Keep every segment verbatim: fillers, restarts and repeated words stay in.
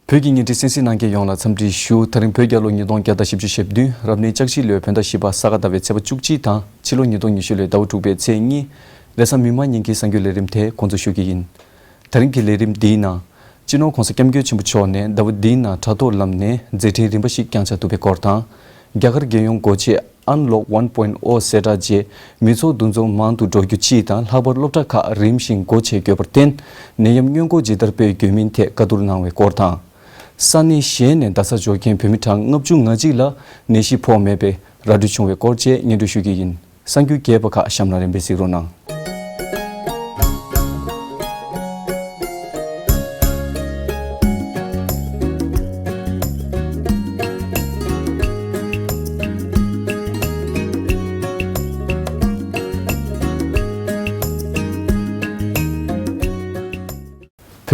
བོད་ཀྱི་བརྙན་འཕྲིན་གསན་གཟིགས་གནང་མཁན་ཡོངས་ལ་འཚམས་འདྲི་ཞུ། ད་རིང་བོད་རྒྱལ་ལོ་ཉིས་སྟོང་བརྒྱ་དང་བཞི་བཅུ་ཞེ་བདུན། རབ་གནས་ལྕགས་བཞི་ལོའི་བོད་ཟླ་བཞི་པ་ས་ག་ཟླ་བའི་ཚེས་པ་བཅུ་གཅིག་དང་ཕྱི་ལོ་ཉིས་སྟོང་ཉི་ཤུ་ལོའི་ཟླ་བ་དྲུག་པའི་ཚེས་གཉིས། རེས་གཟའ་མིག་དམར་ཉིན་གྱི་གསར་འགྱུར་ལས་རིམ་དེ་འགོ་འཛུགས་ཞུ་གི་ཡིན། ད་རིང་གི་ལས་རིམ་འདིའི་ནང་། སྤྱི་ནོར་༸གོང་ས་༸སྐྱབས་མགོན་ཆེན་པོ་མཆོག་ནས་ཟླ་བ་འདིའི་ནང་དྲ་ཐོག་ལམ་ནས་མཛད་འཕྲིན་རིམ་པ་ཞིག་བསྐྱངས་འཆར་འདུག་པའི་སྐོར་དང་། རྒྱ་གར་རྒྱལ་ཡོངས་སྒོ་འབྱེད་Unlock one point oh གསལ་བསྒྲགས་རྗེས། མི་ཚོགས་འདུ་འཛོམས་མང་དུ་འགྲོ་རྒྱུ་སྤྱི་དང་ལྷག་པར་སློབ་གྲྭ་ཁག་རིམ་བཞིན་སྒོ་ཕྱེ་དགོས་པར་བརྟེན། ནད་ཡམས་སྔོན་འགོག་ཇི་ལྟར་སྤེལ་དགོས་མིན་ཐད་བཀའ་བསྡུར་གནང་བའི་སྐོར་དང་། ས་གནས་གཞན་ནས་རྡ་སར་འབྱོར་མཁན་བོད་མི་གྲངས་ལྔ་བཅུ་ང་གཅིག་ལ་ནད་གཞི་ཕོག་མེད་པའི་ར་སྤྲོད་བྱུང་བའི་སྐོར་བཅས་སྙན་སྒྲོན་ཞུ་གི་ཡིན། གསར་འགྱུར་རྒྱས་པ་ཁག་གཤམ་ལ་རིམ་པས་གཟིགས་རོགས་གནང་།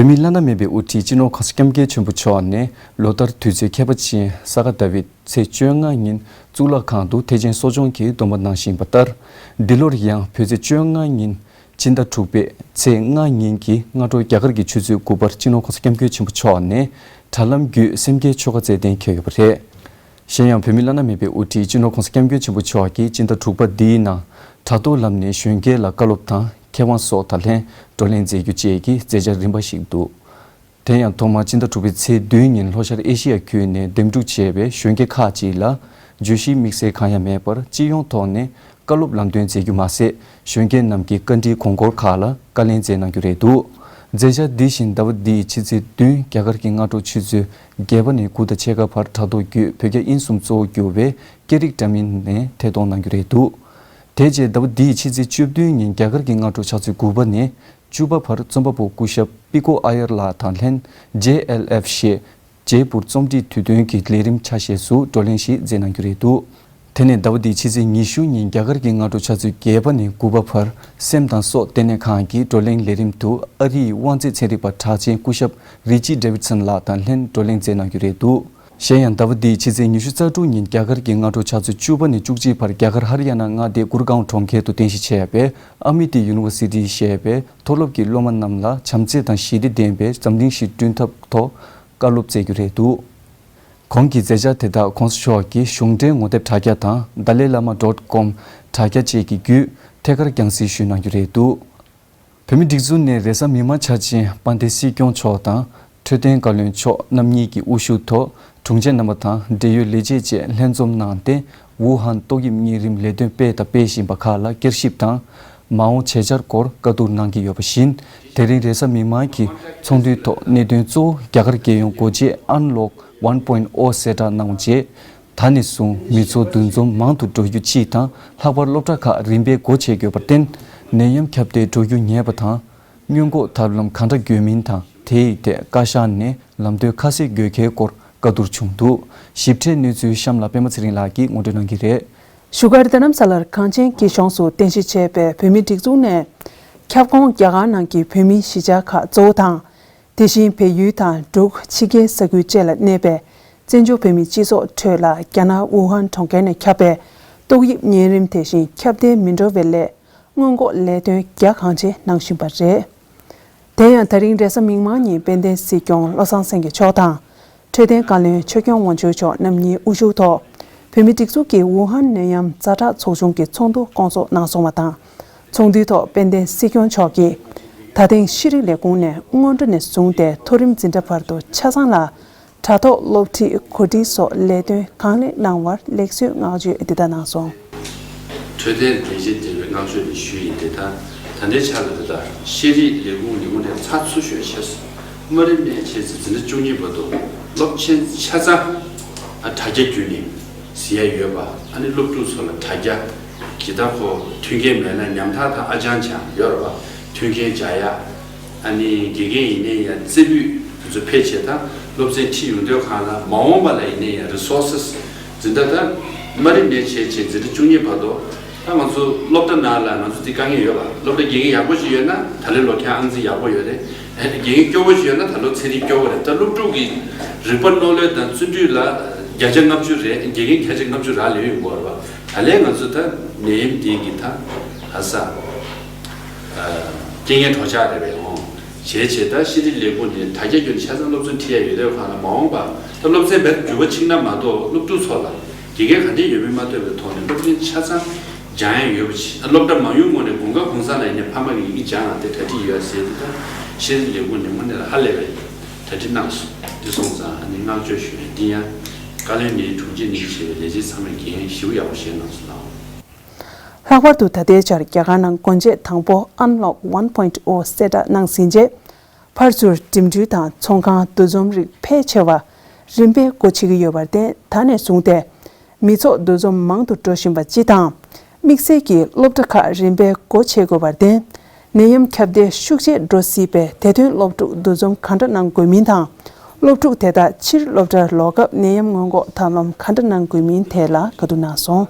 བོད་མིའི་བླ་ན་མེད་པའི་དབུ་ཁྲིད་སྤྱི་ནོར་༸གོང་ས་༸སྐྱབས་མགོན་ཆེན་པོ་མཆོག་ནས་ལོ་ལྟར་དུས་ཚོད་ཁྱད་པར་ཅན་ས་ག་ཟླ་བའི་ཚེས་བཅོ་ལྔ་ཉིན་གཙུག་ལག་ཁང་དུ་ཐེག་ཆེན་གསོ་སྦྱོང་གི་སྡོམ་པ་གནང་བཞིན་པ་ལྟར། འདི་ལོར་ཡང་བོད་ཚེས་བཅོ་ལྔ་ཉིན་སྤྱི་ཟླ་དྲུག་པའི་ཚེས་ལྔ་ཉིན་གྱི་སྔ་དྲོ་རྒྱ་གར་གྱི་ཆུ་ཚོད་དགུ་པར་སྤྱི་ནོར་༸གོང་ས་༸སྐྱབས་མགོན་ཆེན་པོ་མཆོག་ནས་དྲ་ལམ་བརྒྱུད་སེམས་བསྐྱེད་ཆོ་ག་སྩལ་གཏན་འཁེལ་ཡོད་པ་རེད། གཞན་ཡང་བོད་མི་བླ་ན་མེད་པའི་དབུ་ཁྲིད་སྤྱི་ནོར་༸གོང་ས་༸སྐྱབས་མགོན་ཆེན་པོ་མཆོག་གིས་སྤྱི་ཟླ་དྲུག་པ་འདིའི་ནང་དྲ་ཐོག་ལམ་ནས་གཞོན་སྐྱེས་ལ་བཀའ་སློབ་དང་མཁས་དབང་སོགས་དང་ལྷན་བགྲོ་གླེང་མཛད་རྒྱུ་བཅས་ཀྱི་མཛད་འཆར་རིམ་པ་ཞིག་འདུག་དེ་ཡང་ཐོག་མར་སྤྱི་ཟླ་དྲུག་པའི་ཚེས་བདུན་ཉིན་ལྷོ་ཤར་ཨེ་ཤེ་ཡ་ཁུལ་ནས་འདེམས་སྒྲུག་བྱས་པའི་གཞོན་སྐྱེས་ཁག་ཅིག་ལ་བརྗོད་གཞི་དམིགས་བསལ་གང་ཡང་མེད་པར་སྤྱི་ཡོངས་ཐོག་ནས་བཀའ་སློབ་ལམ་སྟོན་མཛད་རྒྱུ་མ་ཟད། གཞོན་སྐྱེས་རྣམས་ཀྱི་བཀའ་འདྲིའི་དགོངས་སྐོར་ཁག་ལ་བཀའ་ལན་སྩལ་གནང་རྒྱུ་རེད་འདུག་མཛད་འཆར་འདི་བཞིན་ཟླ་བ་འདིའི་ཕྱི་ཚེས་བདུན་རྒྱ་གར་གྱི་སྔ་དྲོ་ཆུ་ཚོད་བརྒྱད་པ་ནས་དགུ་དང་ཕྱེད་ཀ་བར་དྲ་ཐོག་བརྒྱུད་བོད་རྒྱ་དབྱིན་གསུམ་གཙོ་བོ་གྱུར་བའི་སྐད་རིགས་འདྲ་མིན་ནས་ཐད་གཏོང་གནང་རྒྱུ་རེད་འདུག་དེ་རྗེས་ཟླ་བ་འདིའི་ཕྱི་ཚེས་བཅུ་བདུན་ཉིན་རྒྱ་གར་གྱི་སྔ་དྲོ་ཕྱག་ཚོད་དགུ་པ་ནས་བཅུ་པ་བར་རྩོམ་པ་པོ་སྐུ་ཞབས་པི་ཀོ་ཨ་ཡར་ལགས་དང་ལྷན་ཇེ་ཨེལ་ཨེཕ་ཞེས་ཇེ་པུར་རྩོམ་སྒྲིག་དུས་སྟོན་གྱི་ལས་རིམ་ཆ་ཤས་སུ་བགྲོ་གླེང་ཞིག་མཛད་གནང་རྒྱུ་རེད་འདུག་དེ་ནས་ཟླ་བ་འདིའི་ཕྱི་ཚེས་ཉི་ཤུ་ཉིན་རྒྱ་གར་གྱི་སྔ་དྲོ་ཕྱག་ཚོད་བརྒྱད་པ་ནས་དགུ་པ་བར་སེམས་དང་སྲོག་ལྟེ་གནས་ཁང་གི་བགྲོ་གླེང་ལས་རིམ་དུ་ཨ་རིའི་དབང་རྩེད་ཚན་རིག་པ་གྲགས་ཅན་སྐུ་ཞབས་རི་ཅི་ཌེ་ཝིད་སོན་ལགས་དང་ལྷན་བགྲོ་གླེང་མཛད་གནང་རྒྱུ་རེད་འདུག་གཞན་ཡང་ཟླ་བ་འདིའི་ཕྱི་ཚེས་ཉི་ཤུ་རྩ་དྲུག་ཉིན་རྒྱ་གར་གྱི་སྔ་དྲོ་ཕྱག་ཚོད་བཅུ་པ་ནས་བཅུ་གཅིག་བར་རྒྱ་གར་ཧར་ཡ་ན་མངའ་སྡེ་གུར་གའོན་གྲོང་ཁྱེར་དུ་རྟེན་གཞི་བྱས་པའི་ཨ་མི་ཏི་ཡུ་ནི་ཝར་སི་ཏི་ཞེས་པའི་མཐོ་སློབ་ཀྱི་སློབ་མ་རྣམས་ལ་བྱམས་བརྩེ་དང་ཞི་བདེ་ལྡན་པའི་འཛམ་གླིང་ཞིག་བསྐྲུན་ཐབས་ཐོག་བཀའ་སློབ་སྩལ་རྒྱུ་རེད་འདུག་གོང་གི་མཛད་འཆར་དེ་དག་༸གོང་ས་མཆོག་གི་གཞུང་འབྲེལ་ངོ་དེབ་དྲ་རྒྱ་དང་Dalai Lama dot com དྲ་རྒྱ་བཅས་ཀྱི་བརྒྱུད་ཐད་ཀར་རྒྱང་སྲིང་ཞུས་གནང་རྒྱུ་རེད་འདུག་བོད་མིའི་སྒྲིག་འཛུགས་ནས་རེས་གཟའ་མིག་དམར་འཆར་ཅན་དཔལ་ལྡན་སྲིད་སྐྱོང་མཆོག་དང་འཕྲོད་བསྟེན་བཀའ་བློན་མཆོག་རྣམ་གཉིས་ཀྱི་དབུ་བཞུགས་ཐོག་དྲུང་ཆེ་རྣམ་པ་དང་འབྲེལ་ཡོད་ལས་བྱེད་བཅས་ལྷན་འཛོམས་གནང་སྟེ། ཝུ་ཧན་ཏོག་དབྱིབས་གཉན་རིམས་ལས་དོན་སྤེལ་དང་སྤེལ་བཞིན་པ་ཁག་ལ་བསྐྱར་ཞིབ་དང་། མ་འོངས་བྱེད་འཆར་སྐོར་བཀའ་བསྡུར་གནང་གི་ཡོད་པ་བཞིན། དེ་རིང་རེས་གཟའ་མིག་དམར་གྱི་ཚོགས་འདུའི་ཐོག་གནད་དོན་གཙོ་བོ་རྒྱ་གར་རྒྱལ་ཡོངས་སྒོ་འབྱེད་Unlock one point oh གསལ་བསྒྲགས་གནང་བ་བཅས། ད་ནས་བཟུང་མི་ཚོགས་འདུ་འཛོམས་མང་དུ་འགྲོ་རྒྱུ་སྤྱི་དང་ལྷག་པར་སློབ་གྲྭ་ཁག་རིམ་པས་སྒོ་ཕྱེ་དགོས་པར་བརྟེན། ནད་ཡམས་ཁྱབ་གདལ་འགྲོ་རྒྱུ་ཉེ་བ་དང་། སྔོན་འགོག་ཐབས་ལམ་གང་འདྲ་དགོས་མིན་དང་དེ་ཡི་ཐད་བཀའ་ཤག་ནས་ལམ་སྟོན་ཁ་གསལ་དགོས་གལ་སྐོར་བཀའ་བསྡུར་བྱུང་འདུག་ཞིབ་ཕྲའི་གནས་ཚུལ་གཤམ་ལ་པད་མ་ཚེ་རིང་ལགས་ཀྱིས་ངོ་སྤྲོད་གནང་གི་རེད། བཞུགས་སྒར་རྡ་རམ་ས་ལར་གངས་ཅན་སྐྱིད་གཤོངས་སུ་རྟེན་གཞི་བྱས་པའི་བོད་མིའི་སྒྲིག་འཛུགས་ནས་ཁྱབ་ཁོངས་རྒྱ་གར་ནང་གི་བོད་མིའི་གཞིས་ཆགས་ཁག་གཙོ་བོ་དང་། དེ་བཞིན་བལ་ཡུལ་དང་འབྲུག་ཕྱི་རྒྱལ་ས་ཁུལ་བཅས་ལ་གནས་པའི་བཙན་བྱོལ་བོད་མིའི་སྤྱི་ཚོགས་ཁྲོད་ལ་རྒྱ་ནག་ཝུ་ཧན་གྲོང་ཁྱེར་ནས་ཁྱབ་པའི་ཏོག་དབྱིབས་གཉན་རིམས་དེ་བཞིན་ཁྱབ་གདལ་མི་འགྲོ་བའི་སླད། སྔོན་འགོག་ལས་དོན་རྒྱ་གང་ཆེ་གནང་བཞིན་པ་རེད། དེ་ཡང་ད་རིང་རེས་གཟའ་མིག་དམར་ཉིན་དཔལ་ལྡན་སྲིད་སྐྱོང་བློ་བཟང་སེང་གེ་མཆོག་དང་། འཕྲོད་བསྟེན་བཀའ་བློན་ཆོས་སྐྱོང་དབང་ཕྱུག་མཆོག་རྣམ་གཉིས་དབུ་བཞུགས་ཐོག་བོད་མིའི་སྒྲིག་འཛུགས་ཀྱི་ཝུ་ཧན་ནད་ཡམས་ཛ་དྲག་ཚོགས་ཆུང་གི་ཚོགས་འདུ་བསྐོང་ཚོགས་གནང་སོང་བ་དང་། ཚོགས་འདུའི་ཐོག་དཔལ་ལྡན་སྲིད་སྐྱོང་མཆོག་གིས། ད་ཐེངས་ཤེས་རིག་ལས་ཁུངས་ནས་སྔོན་འགྲོ་ནས་བཟུང་སྟེ་མཐོ་རིམ་འཛིན་གྲྭ་བར་དུ་ཆ་ཚང་ལ། དྲ་ཐོག་སློབ་ཁྲིད་གོ་སྒྲིག་སོགས་ལས་དོན་གང་ལེགས་གནང་བར་ལེགས་གསོའི་བསྔགས་བརྗོད་འདི་ལྟར་གནང་སོང་། འཕྲོད་བསྟེན་ལས་བྱེད་སྡེ་བའི་བསྔགས་བརྗོད་ནས་ཞུས་ཡིན་ཏེ། ད་ད་ལྟའི་ཆ་ལ་དེ་དག་ཤེས་རིག་ལས་ཁུངས་ལས་ཁུངས་ནས་ཚགས་ཚུད་ཤོས་བྱས། དམའ་རིམ་ནས་བྱས་ཏེ་འཛིན་གྲྭ་བཅུ་གཉིས་བར་དུ་སློབ་ཆེན་ཆ་ཚང་ཨ་དྲ་རྒྱ་བརྒྱུད་ནས་གཟིགས་ཡ་ཡོད་པ། ཨ་ནི་སློབ་ཕྲུག་ཚོ་ལ་དྲ་རྒྱ་ཇི་ལྟར་ཁོ་མཐུན་རྐྱེན་མེད་ན་ཉམ་ཐག་དང་ཨ་ཅང་ཅང་ཡོད་རེད་པ། མཐུན་རྐྱེན་སྦྱར་ཡ། ཨ་ནི་དགེ་རྒན་ཡིན་ནའི་ཡང་རྩེ་ཕུད་དེ་ཚོ་ཕལ་ཆེར་དང་སློབ་ཚན་ཁྲིད་ཡོང་དུས་སྒང་ལ་མ་འོངས་པ་ལ་ཡིན་ནའི་ཡང་resources འཛིན་གྲྭ་དང་དམའ་རིམ་ནས་བྱས་བྱས་འཛིན་གྲྭ་བཅུ་གཉིས་བར་དུ་ད་ང་ཚོ་སློབ་གྲྭ་ནང་ལ་ང་ཚོ་འདི་དཀའ་ངལ་ཡོད་པ། སློབ་གྲྭ་དགེ་རྒན་ཡག་པོ་ཞིག་ཡོད་ན་ད་ལོའི་ལོ་ཁྱད་ཨང་རྩིས་ཡག་པོ་ཡོད་རེད། དགེ་རྒན་སྐྱོ་བོ་ཞིག་ཡོད་ན་ད་ལོ་ཚན་རིག་སྐྱོ་བོ་རེད། ད་སློབ་ཕྲུག་གི་རིག་པ་རྣོ་ལོས་དང་བརྩོན་འགྲུས་ལ་བརྒྱ་ཆ་ལྔ་བཅུ་རེད། དགེ་རྒན་བརྒྱ་ཆ་ལྔ་བཅུ་རག་ལས་ཡོང་གི་ཡོད་རེད་པ། ད་ལན་ང་ཚོ་ད་ནད་ཡམས་འདི་གི་ད་ཧ་ས་རྐྱེན་ངན་གྲོགས་ཆགས་རེད་པས་འོང་། བྱས་བྱས་ད་ཤེས་རིག་ལས་ཁུངས་ནས་དྲ་རྒྱ་བརྒྱུད་ནས་ཆ་ཚང་སློབ་ཚན་ཁྲིད་ཡ་ཡོད་དུས་སྒང་ལ་མ་འོངས་པ་ད་སློབ་ཚན་རྦད་དེ་འགྱུར་བ་ཕྱིན་ན་མ་གཏོགས་སློབ་ཕྲུག་ཚོ་ལ་དགེ་རྒན་ག་འདྲས་ཡོད་མེད་མ་ལྟོས་པའི་ཐོག་ནས་སློབ་ཚན་ཆ་ཚང་སྦྱང་ཡ་ཡོད་པ་ཞིག་སློབ་གྲྭ་མ་ཡོང་སྔོན་ནས་དགུན་ཁ་གུང་སེང་ལ་ཡིན་ནའི་ཕ་མ་གིས་ཡི་གེ་སྦྱང་ཡ་དེ་གྲ་སྒྲིག་ཡོད་ཟེར་དུས་ད་ཤེས་རིག་ལས་ཁུངས་ནས་དངོས་གནས་ལ་ཧ་ལས་པའི་གྲ་སྒྲིག་གནང་སོང་། འདི་སོང་ཙང་ཨ་ནི་བསྔགས་བརྗོད་ཞུ་ཡ་འདི་ཡང་བཀའ་བློན་ནས་དྲུང་ཆེ་ནས་བྱས་པའི་ལས་བྱེད་ཚང་མས་འགན་ཞེ་པོ་ཡག་པོ་བཞེས་གནང་སོང་ལགས། ལྷག་པར་དུ་ད་ལྟའི་ཆར་རྒྱ་གར་ནང་སྒོ་འབྱེད་དང་པོ་Unlock one point oh གསལ་བསྒྲགས་གནང་ཟིན་རྗེས། ཕར་ཚུར་འགྲིམ་འགྲུལ་དང་ཚོང་ཁང་འདུ་འཛོམས་རིགས་ཕལ་ཆེ་བ་རིམ་པས་སྒོ་ཕྱེ་གི་ཡོད་པར་བརྟེན། ད་ནས་བཟུང་སྟེ་མི་ཚོགས་འདུ་འཛོམས་མང་དུ་འགྲོ་བཞིན་པ་སྤྱི་དང་། དམིགས་བསལ་གྱིས་སློབ་གྲྭ་ཁག་རིམ་པས་སྒོ་ཕྱེ་དགོས་པར་བརྟེན། ནད་ཡམས་ཁྱབ་གདལ་ཤུགས་ཆེ་འགྲོ་སྲིད་པས་དེ་དོན་སློབ་ཕྲུག་འདུ་འཛོམས་ག་འདྲ་གནང་དགོས་མིན་དང་། སློབ་ཕྲུག་དེ་དག་ཕྱིར་སློབ་གྲྭར་ལོག་སྐབས་ནད་ཡམས་སྔོན་འགོག་ཐབས་ལམ་ག་འདྲ་གནང་དགོས་མིན་ཐད་ལ་བཀའ་བསྡུར་གནང་སོང་།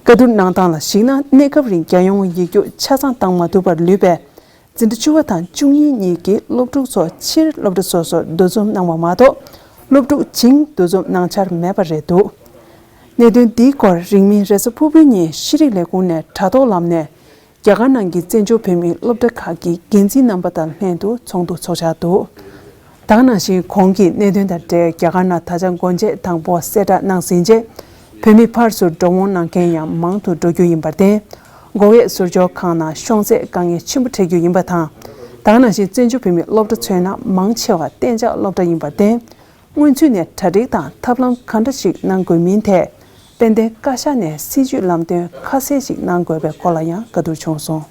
བཀའ་བསྡུར་གནང་སྟངས་ལ་གཞིགས་ན། གནས་སྐབས་རིང་རྒྱལ་ཡོངས་ཡིག་རྒྱུགས་ཆ་ཚང་བཏང་མ་ཐུབ་པར་ལུས་པའི་འཛིན་གྲྭ་བཅུ་པ་དང་བཅུ་གཉིས་གཉིས་ཀྱི་སློབ་ཕྲུག་ཚོ་ཕྱིར་སློབ་གྲྭ་སོ་སོར་འདུ་འཛོམས་གནང་བ་མ་གཏོགས། སློབ་ཕྲུག་བྱིངས་འདུ་འཛོམས་གནང་འཆར་མེད་པ་རེད་འདུག་གནད་དོན་འདིའི་སྐོར་རིང་མིན་རེས་གཟའ་ཕུར་བུའི་ཉིན་ཤེས་རིག་ལས་ཁུངས་ནས་དྲ་ཐོག་ལམ་ནས། རྒྱ་གར་ནང་གི་བཙན་བྱོལ་བོད་མིའི་སློབ་གྲྭ་ཁག་གི་འགན་འཛིན་རྣམ་པ་དང་ལྷན་དུ་ཚོགས་འདུ་ཚོགས་འཆར་འདུག་ད་ག་ནང་བཞིན་གོང་གི་གནད་དོན་དང་འབྲེལ། རྒྱ་གར་ནང་ད་ཆ་སྒོ་འབྱེད་དང་པོ་གསལ་བསྒྲགས་གནང་ཟིན་རྗེས། བོད་མི་ཕར་ཚུར་འགྲོ་འོང་གནང་མཁན་ཡང་མང་དུ་འགྲོ་རྒྱུ་ཡིན་པར་བརྟེན། སྒོ་དབྱེ་ཟུར་འཇོག་ཁང་ནང་ཤོང་ཚད་དཀའ་ངལ་ཆེན་པོ་འཕྲད་རྒྱུ་ཡིན་པ་དང་། ད་ག་ནང་བཞིན་བཙན་བྱོལ་བོད་མིའི་སློབ་གྲྭ་མཚོན་ན་མང་ཆེ་བ་གཏན་འཇགས་སློབ་གྲྭ་ཡིན་པར་བརྟེན། སྔོན་ཚུད་ནས་གྲ་སྒྲིག་དང་ཐབས་ལམ་ག་འདྲ་ཞིག་གནང་དགོས་མིན་ཐད། དཔལ་ལྡན་བཀའ་ཤག་ནས་སྲིད་བྱུས་ལམ་སྟོན་ཁ་གསལ་ཞིག་གནང་དགོས་པའི་སྐོར་ལ་ཡང་བཀའ་བསྡུར་བྱུང་སོང་།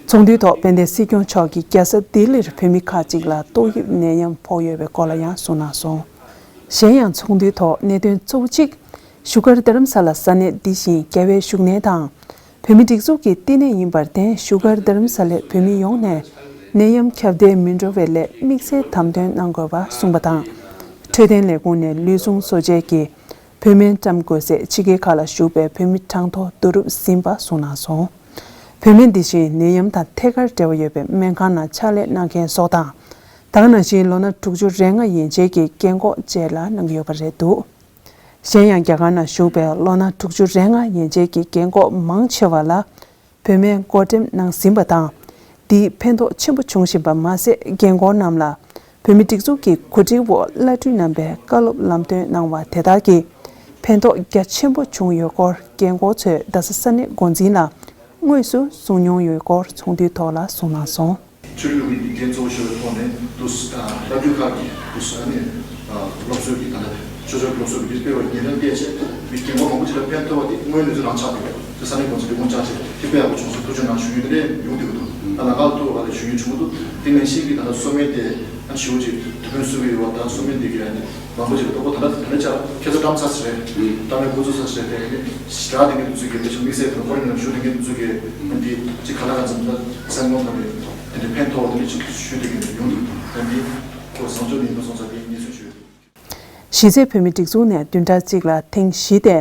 ཚོགས་འདུའི་ཐོག་དཔལ་ལྡན་སྲིད་སྐྱོང་མཆོག་གིས་རྒྱལ་ས་ལྡི་ལིར་བོད་མི་ཁག་ཅིག་ལ་ཏོག་དབྱིབས་ནད་ཡམས་ཕོག་ཡོད་པའི་སྐོར་ལ་ཡང་གསུངས་གནང་སོང་། གཞན་ཡང་ཚོགས་འདུའི་ཐོག་གནད་དོན་གཙོ་བོ་གཅིག་བཞུགས་སྒར་རྡ་རམ་ས་ལ་ས་གནས་འདི་བཞིན་རྒྱ་བལ་གཞུང་གནས་དང་། བོད་མིའི་སྒྲིག་འཛུགས་ཀྱི་བསྟི་གནས་ཡིན་པར་བརྟེན། བཞུགས་སྒར་རྡ་རམ་ས་ལའི་བོད་མི་ཡོངས་ནས་ནད་ཡམས་ཁྱབ་གདལ་མི་འགྲོ་བའི་སླད་དམིགས་བསལ་དམ་དོན་གནང་དགོས་པ་གསུངས་པ་དང་། འཕྲོད་བསྟེན་ལས་ཁུངས་ནས་ལུས་ཟུངས་གསོ་དཔྱད་ཀྱི་བོད་སྨན་བཀྲམ་དགོས་སའི་ཕྱི་རྒྱལ་ཁག་ལ་བཞུགས་པའི་བོད་མི་གྲངས་ཐོ་བསྡུ་རུབ་ཟིན་པ་གསུངས་གནང་སོང་། བོད་སྨན་འདི་བཞིན་ནད་ཡམས་དང་ཐད་ཀར་འབྲེལ་བ་ཡོད་པའི་སྨན་ཁང་ནང་ཕྱག་ལས་གནང་མཁན་སོགས་དང་། ད་ག་ནང་བཞིན་ལོ་ན་དྲུག་ཅུ་རེ་ལྔ་ཡན་ཆད་ཀྱི་རྒན་གོག་བཅས་ལ་གནང་གི་ཡོད་པ་རེད་འདུག་གཞན་ཡང་རྒྱ་གར་ནང་བཞུགས་པའི་ལོ་ན་དྲུག་ཅུ་རེ་ལྔ་ཡན་ཆད་ཀྱི་རྒན་གོག་མང་ཆེ་བ་ལ་བོད་སྨན་བགོ་འགྲེམས་གནང་ཟིན་པ་དང་། འདིས་ཕན་ཐོགས་ཆེན་པོ་བྱུང་བཞིན་པ་མ་ཟད། རྒན་གོག་རྣམས་ལ་བོད་མིའི་སྒྲིག་འཛུགས་ཀྱི་གོ་སྒྲིག་འོག་བླ་སྤྲུལ་རྣམ་པས་བཀའ་སློབ་ལམ་སྟོན་གནང་བ་དེ་དག་གིས་ཕན་ཐོགས་རྒྱ་ཆེན་པོ་བྱུང་ཡོད་སྐོར་རྒན་གོག་ཚོས་རྡ་ས་ས་གནས་འགོ་འཛིན་ལ་དངོས་སུ་གསུངས་མྱོང་ཡོད་སྐོར་ཚོགས་འདུའི་ཐོག་ལ་གསུངས་གནང་སོང་། ཆོས་ལུགས་ཀྱི་འགན་གཙོ་བོ་ཞིག་ཡོད་པའི་ཐོག་ནས་དུ་བླ་སྤྲུལ་ཁག་གིས་དུ་ཨ་ནི་སློབ་གསོའི་གི་ད་ལྟ་ཆོས་ཕྱོགས་སློབ་གསོ་གི་སྤེལ་བར་ཉེ་རིང་བལྟས་ཚེ་མི་རྒན་གོག་མང་པོ་ཅིག་ལ་ཕན་ཐོགས་པ་དེ་དངོས་གནས་ཚུལ་རང་ཆགས་འདུག་དེ་ས་གནས་འགོ་འཛིན་གྱི་དབུ་བཅར་ཆེད་དེ་དཔེ་ཡག་པོ་བྱུང་སོང་། ཐུགས་རྗེ་གནང་ཞུ་རྒྱུ་དེ་འདྲས་ཡོང་བསྡད་ཀྱི་འདུག་ད་ལམ་ཁ་ཐུག་པ་ལ་ཞུ་རྒྱུ་བྱུང་གི་འདུག་དེ་ནང་བཞིན་གྱི་ད་ལྟ་གསོ་སྨན་དེ་ཨ་ཞུ་ཅིག་དུས་ཕན་གསོས་ཀྱི་ཡོད་པ་དང་གསོ་སྨན་དེ་གི་ཨ་ནི་མང་པོ་ཅིག་ལ་དོ་པོ་ད་ལྟ་ད་ལྟ་ཆ་ཁྱེད་ཚོ་བཀྲམ་ཚར་ཟེར་རེད། ད་ནས་འགོ་བཙུགས་ཚར་ཟེར་རེད། དེ་ནས་ཞི་དྲག་དེ་གི་དུས་ཚོད་གི་དེ་ཆ་དམིགས་བསལ་དེ་ཁོ་རང་ནས་ཞུ་དེ་གི་དུས་ཚོད་གི་འདི་ཅིག་ག་ལ་ག་ཙམ་ད་སེམས་ཁོང་ཐོག་ནས་དེ་འདྲའི་ཕན་ཐོགས་དེ་འདྲ་ཅིག་ཞུ་དེ་གི་ཡོང་འདུག་ད་འདི་ཁོ་བཟང་སྤྱོད་ཡིན་པ་སོང་ཙང་དེ་ངེས་སུ་ཞུ། གཞི་རྩའི་བོད་མིའི་སྒྲིག་འཛུགས་ནས་བདུན་ཕྲག་གཅིག་ལ་ཐེངས་བཞི་སྟེ།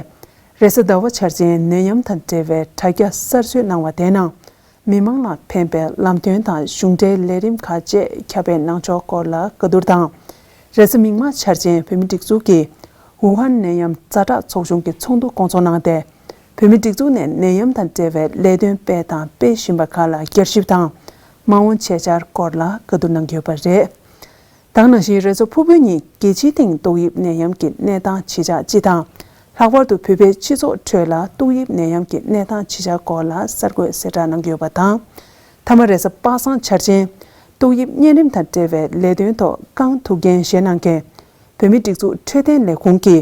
རེས་གཟའ་ཟླ་བ་འཆར་ཅན་ནད་ཡམས་དང་འབྲེལ་བའི་དྲ་རྒྱ་གསར་བཟོས་གནང་བ་དེའི་ནང་། མི་མང་ལ་ཕན་པའི་ལམ་སྟོན་དང་གཞུང་འབྲེལ་ལས་རིམ་ཁག་བཅས་ཁྱབ་སྤེལ་གནང་ཕྱོགས་སྐོར་ལ་བཀའ་བསྡུར་དང་། རེས་གཟའ་མིག་དམར་འཆར་ཅན་བོད་མིའི་སྒྲིག་འཛུགས་ཀྱི་ཝུ་ཧན་ནད་ཡམས་ཛ་དྲག་ཚོགས་ཆུང་གི་ཚོགས་འདུ་སྐོང་ཚོགས་གནང་སྟེ། བོད་མིའི་སྒྲིག་འཛུགས་ནས་ནད་ཡམས་དང་འབྲེལ་བའི་ལས་དོན་སྤེལ་དང་སྤེལ་བཞིན་པ་ཁག་ལ་བསྐྱར་ཞིབ་དང་། མ་འོངས་བྱེད་འཆར་སྐོར་ལ་བཀའ་བསྡུར་གནང་གི་ཡོད་པ་རེད། ད་ག་ནང་བཞིན་རེས་གཟའ་ཕུར་བུའི་ཉིན་རྒྱལ་སྤྱིའི་སྟེང་ཏོག་དབྱིབས་ནད་ཡམས་ཀྱི་གནས་སྟངས་ཇི་ཆགས་སྤྱི་དང་། ལྷག་པར་དུ་བོད་པའི་སྤྱི་ཚོགས་ཁྲོད་ལ་ཏོག་དབྱིབས་ནད་ཡམས་ཀྱི་གནས་སྟངས་ཇི་ཆགས་སྐོར་ལ་གསར་འགོད་གསལ་བསྒྲགས་གནང་གི་ཡོད་པ་དང་། མཐའ་མ་རེས་གཟའ་པ་སངས་འཆར་ཅན་ཏོག་དབྱིབས་གཉན་རིམས་དང་འབྲེལ་བའི་ལས་དོན་ཐོག་རྐང་ཐུག་འགན་བཞེས་གནང་མཁན་བོད་མིའི་སྒྲིག་འཛུགས་འཕྲོད་བསྟེན་ལས་ཁུངས་ཀྱི་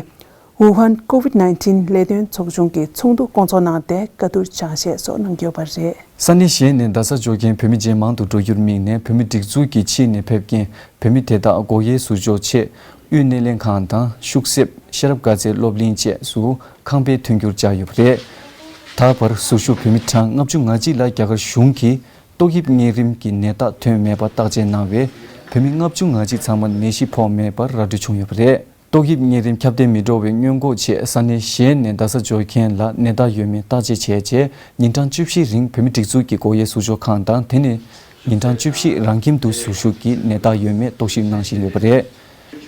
ཝུ་ཧན་ཀོ་ཝིད་ནའིན་ཊིན་ལས་དོན་ཚོགས་ཆུང་གི་ཚོགས་འདུ་སྐོང་ཚོགས་གནང་སྟེ་བཀའ་བསྡུར་སྦྱང་བཤད་སོགས་གནང་གི་ཡོད་པ་རེད། ས་གནས་གཞན་ནས་རྡ་ས་འབྱོར་མཁན་བོད་མི་ཇེ་མང་དུ་འགྲོ་རྒྱུར་དམིགས་ནས་བོད་མིའི་སྒྲིག་འཛུགས་ཀྱིས་ཕྱི་ནས་ཕེབས་མཁན་བོད་མི་དེ་དག་སྒོ་དབྱེ་ཟུར་འཇོག་ཆེད་དབུས་སྣེ་ལེན་ཁང་དང་ཤུག་གསེབ་ཤེས་རབ་དགའ་ཚལ་སློབ་གླིང་བཅས་སུ་ཁང་པའི་མཐུན་འགྱུར་བཅར་ཡོད་པ་རེད། ད་བར་ཟུར་ཞུགས་བོད་མི་གྲངས་ལྔ་བཅུ་ང་གཅིག་ལ་རྒྱ་གར་གཞུང་གིས་ཏོག་དབྱིབས་གཉན་རིམས་ཀྱི་ནད་རྟགས་ཐོན་མེད་པ་བརྟག་དཔྱད་གནང་བས། བོད་མི་ལྔ་བཅུ་ང་གཅིག་ཚང་མར་ནད་གཞི་ཕོག་མེད་པར་ར་སྤྲོད་བྱུང་ཡོད་པ་རེད། ཏོག་དབྱིབས་གཉན་རིམས་ཁྱབ་གདལ་མི་འགྲོ་བའི་སྔོན་འགོག་ཆེད་ས་གནས་གཞན་ནས་རྡ་ས་འབྱོར་མཁན་ལ་ནད་རྟགས་ཡོད་མེད་བརྟག་དཔྱད་བྱས་རྗེས། ཉིན་གྲངས་བཅུ་བཞི་རིང་བོད་མིའི་སྒྲིག་འཛུགས་ཀྱི་སྒོ་དབྱེ་ཟུར་འཇོག་ཁང་དང་། དེ་ནས་ཉིན་གྲངས་བཅུ་བཞི་རང་ཁྱིམ་དུ་ཟུར་ཞུགས་ཀྱིས་ནད་རྟགས་ཡོད་མེད་རྟོག་ཞིབ་གནང་བཞིན་ཡོད་པ་རེད།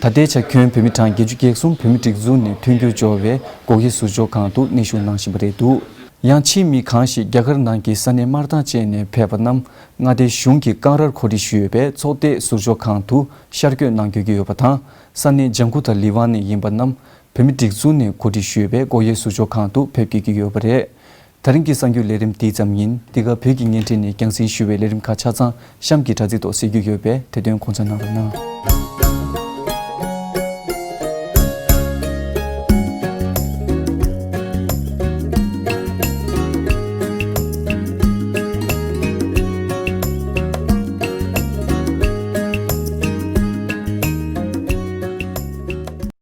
ད་ལྟའི་ཆར་ཁྱོན་བོད་མི་གྲངས་བརྒྱད་ཅུ་གྱ་གསུམ་བོད་མིའི་སྒྲིག་འཛུགས་ནས་མཐུན་འགྱུར་འབྱོར་བའི་སྒོ་དབྱེ་ཟུར་འཇོག་ཁང་དུ་ནད་ཞུགས་གནང་བཞིན་པ་རེད་འདུག་ཡང་ཕྱིའི་མི་གང་ཞིག་རྒྱ་གར་ནང་གི་ས་གནས་དམར་མདངས་ཅན་ནས་ཕེབས་པ་རྣམས་མངའ་སྡེའི་གཞུང་གིས་ཀང་རར་གོ་སྒྲིག་ཞུས་ཡོད་པའི་ཚོགས་སྡེ་ཟུར་འཇོག་ཁང་དུ་ཤར་བསྐྱོད་གནང་དགོས་ཀྱི་ཡོད་པ་དང་། ས་གནས་ལྗང་ཁུ་དང་ལི་ཝང་ནས་ཡིན་པ་རྣམས་བོད་མི་སྒྲིག་འཛུགས་ནས་གོ་སྒྲིག་ཞུས་པའི་སྒོ་དབྱེ་ཟུར་འཇོག་ཁང་དུ་ཕེབས་དགོས་ཀྱི་ཡོད་པ་རེད། ད་རིང་གི་གསར་འགྱུར་ལས་རིམ་འདི་ཙམ་ཡིན། འདི་ག་བོད་ཀྱི་བརྙན་འཕྲིན་ནས་རྒྱང་སྲིང་ཞུ་བའི་ལས་རིམ་ཁག་ཆ་ཚང་གཤམ་གྱི་དྲ་ཚིགས་ཐོག་གཟིགས་རྒྱུ་ཡོད་པས་དེ་དོན་གོ་མཚོན་གནང་རོགས་གནང་།